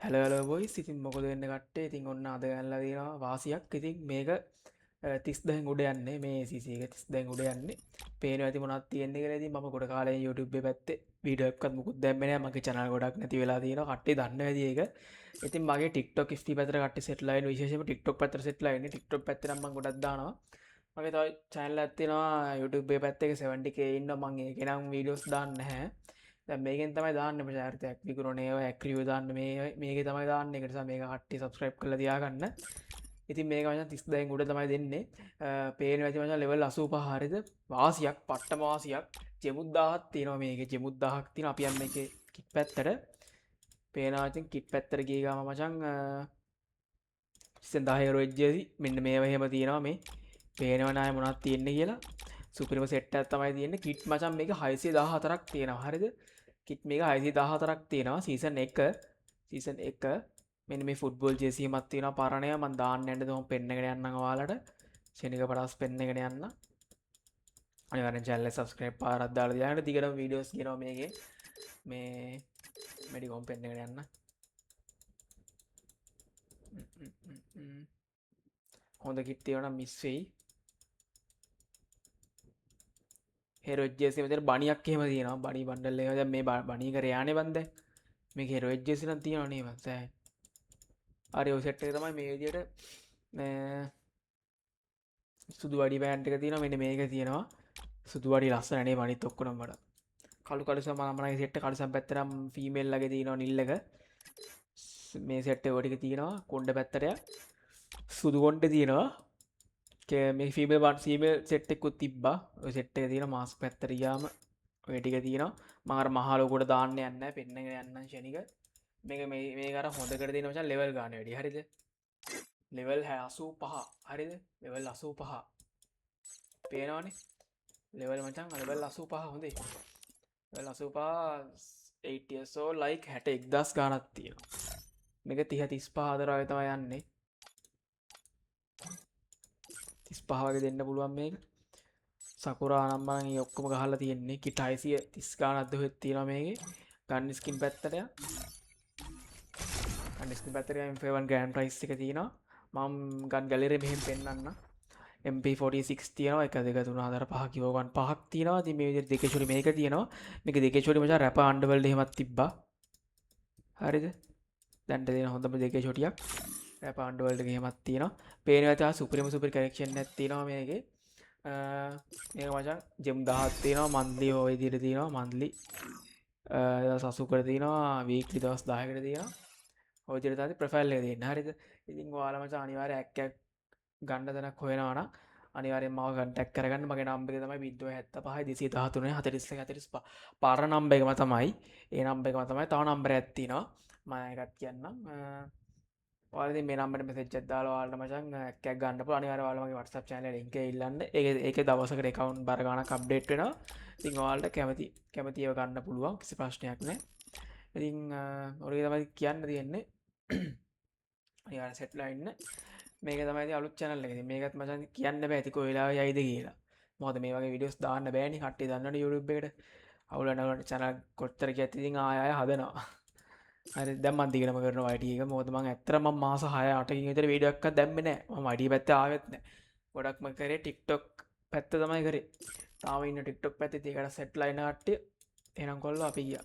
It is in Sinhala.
හැලෝ හැලෝ බොයිස්, ඉතින් මොකද වෙන්නේ කට්ටිය? ඉතින් ඔන්න අද ගන්නලා තියෙනවා වාසියක්. ඉතින් මේක 30,000 උඩ යන්නේ, මේ ACC එක 30,000 උඩ යන්නේ. පේනවා ඇති මොනවද තියෙන්නේ කියලා. ඉතින් මම ගොඩ කාලෙන් YouTube එකේ පැත්තේ වීඩියෝ එකක්වත් මුකුත් දැම්මේ නෑ. මගේ channel ගොඩක් නැති වෙලා තියෙනවා. කට්ටිය දන්නවා ඇති ඒක. ඉතින් මගේ TikTok FB පැත්තට කට්ටිය සෙට්ලා වෙන්න, විශේෂයෙන්ම TikTok පැත්තට සෙට්ලා වෙන්නේ. TikTok පැත්තේ නම් මම ගොඩක් දානවා. මගේ තව channel එකක් තියෙනවා YouTube එකේ පැත්තේ, ඒක 70K ඉන්නවා. මං ඒකේ නම් වීඩියෝස් දාන්නේ නැහැ. දැන් මේකෙන් තමයි දාන්නේ මචං. අර්ථයක් විකුණන ඒවා ඇක්‍රියෝ දාන්න මේකේ තමයි දාන්නේ. ඒක නිසා මේක කට්ටිය subscribe කරලා තියාගන්න. ඉතින් මේක මචං 30,000 උඩ තමයි දෙන්නේ. පේනවා ඇති මචං ලෙවල් 85 හරියද? වාසියක්, පට්ටම වාසියක්. ජෙමුත් 1000ක් තියෙනවා මේකේ. ජෙමුත් 1000ක් තියෙනවා. අපි යම් මේකේ කිට් පැත්තට. පේනවා ඉතින් කිට් පැත්තට ගිය ගම මචං, ඉතින් 10 යුරෝ එජ්ජේසි මෙන්න මේවා එහෙම තියෙනවා. මේ පේනව නෑ මොනවද තියෙන්නේ කියලා. සුපිරිම සෙට් එකක් තමයි තියෙන්නේ. කිට් මචං මේක 614ක් තියෙනවා. හරිද? කිට් මේක 614ක් තියෙනවා. සීසන් 1, සීසන් 1 මෙන්න මේ ෆුට්බෝල් ජෙසි එකක් තියෙනවා පරණය. මං දාන්න යන්න දොම් පෙන්නගෙන යන්නම් ඔයාලට. ශනික පටස් පෙන්නගෙන යන්න. අනිවාර්යෙන් channel එක subscribe පාරක් දාලා තියාගන්න. දිගටම වීඩියෝස් කියනවා මේකේ. මේ මෙඩිකොම් පෙන්නගෙන යන්න. හොඳ කිට් තියෙනවා නම් මිස් වෙයි. හෙරොයික් ජෙසි මෙතන බණියක් එහෙම තියෙනවා. බණි බණ්ඩල් එක. දැන් මේ බණි එක රයානේ බං දැන්. මේක හෙරොයික් ජෙසි නම් තියෙනවා නේ බං. සෑ. හරි, ඔය සෙට් එක තමයි මේ විදියට මේ සුදු අඩි පෑන්ට් එක තියෙනවා. මෙන්න මේක තියෙනවා. සුදු අඩි ලස්සන නේ අනිත් ඔක්කොම වඩා. කළු කළු සම මමනගේ සෙට් එක කළු සම් පැත්තට නම් ෆීමේල් ලගේ තියෙනවා නිල් එක. මේ සෙට් එක ඔය ටික තියෙනවා. කොණ්ඩ පැත්තට සුදු කොණ්ඩේ තියෙනවා. මේ ෆීමේල් වන් ෆීමේල් සෙට් එකකුත් තිබ්බා. ඔය සෙට් එක තියෙනවා. මාස්ක් පැත්තට ගියාම ඔය ටික තියෙනවා. මම අර මහා ලොකුවට දාන්න යන්නේ නැහැ. පෙන්නගෙන යන්නම් ෂණික. මේක මේක අර හොඳකට දෙන මචං ලෙවල් ගන්න වැඩි. හරිද? ලෙවල් 85. හරිද? ලෙවල් 85. පේනවනේ. ලෙවල් මචං ලෙවල් 85 හොඳේ. ලෙවල් 85 8 years old like 61000 ගාණක් තියෙනවා. මේක 30 35 අතර වගේ තමයි යන්නේ. 35 වගේ දෙන්න පුළුවන් මේක. සකුරා නම් මං ඒ ඔක්කොම ගහලා තියෙන්නේ. කිට් 630 ගාණක්ද ඔහෙත් තියෙනවා මේකේ. ගන් ස්කින් පැත්තට යන්න. ගන් ස්කින් පැත්තට යන්න M4 grand price එක තියෙනවා. මං ගන් ගැලරි මෙහෙම පෙන්නන්න. MP46 තියෙනවා. 1 2 3 4 5 කිව්ව ගන් පහක් තියෙනවා. ඉතින් මේ විදිහට දෙකේ චුරි මේක තියෙනවා. මේක දෙකේ චුරි මචං රැපර් අන්ඩර්වර්ල්ඩ් එහෙමත් තිබ්බා. හරිද? දැන්ට තියෙන හොඳම දෙකේ චොටියක් රැපර් අන්ඩර්වර්ල්ඩ් එක එහෙමත් තියෙනවා. පේනවා ඇති ආ සුපිරිම සුපිරි කලෙක්ෂන් එකක් තියෙනවා මේකේ. මේක මචං ජෙම් 1000ක් තියෙනවා. මන්ත්ලි ඔය විදිහට තියෙනවා. මන්ත්ලි, දවස් 80කට තියෙනවා. වීක්ලි දවස් 10කට තියෙනවා. ඔය විදිහට තමයි ප්‍රොෆයිල් එක තියෙන්නේ. හරිද? ඉතින් ඔයාලා මචං අනිවාර්යයෙන් ඇක් එකක් ගන්න තැනක් හොයනවා නම් අනිවාර්යෙන් මාව කන්ටැක්ට් කරගන්න. මගේ නම්බර් එක තමයි බිංදුව හැත්තපහයි දෙසිය දහතුනයි හතලිස් එක හතලිස් පහ. පාර නම්බර් එකම තමයි. ඒ නම්බර් එකම තමයි. තව නම්බරයක් තියෙනවා. මම ඒකත් කියන්නම්. ඔයාලා ඉතින් මේ නම්බරට මෙසේජ් එකක් දාලා ඔයාලට මචං ඇක් එකක් ගන්න පුළුවන්. අනිවාර්යයෙන් ඔයාලා මගේ WhatsApp channel එකේ link එක ඉල්ලන්න. ඒකේ දවසකට account බර ගාණක් අප්ඩේට් වෙනවා. ඉතින් ඔයාලට කැමති ඒවා ගන්න පුළුවන්. කිසි ප්‍රශ්නයක් නෑ. ඉතින් ඔය තමයි කියන්න තියෙන්නේ. අනිවාර්යෙන් සෙට් වෙලා ඉන්න. මේක තමයි ඉතින් අලුත් channel එක. ඉතින් මේකත් මචං කියන්න බෑ ඉතින් කොයි වෙලාවෙ යයිද කියලා. මොකද මේ වගේ වීඩියෝස් දාන්න බෑනේ. කට්ටිය දන්නවනේ YouTube එකට. අවුල නැවුලට channel කොච්චර ගියත් ඉතින් ආය ආය හදනවා. හරි, දැන් මං දිගටම කරනවා YT එක. මොකද මං ඇත්තටම මං මාස 6 8කින් විතර වීඩියෝ එකක්වත් දැම්මේ නෑ. මං YT පැත්තේ ආවෙත් නෑ. ගොඩක්ම කරේ TikTok පැත්ත තමයි කරේ. තාම ඉන්න TikTok පැත්තේ ඉතින් ඒකට සෙට් වෙලා ඉන්න කට්ටිය. එහෙනම් කොල්ලෝ අපි ගියා.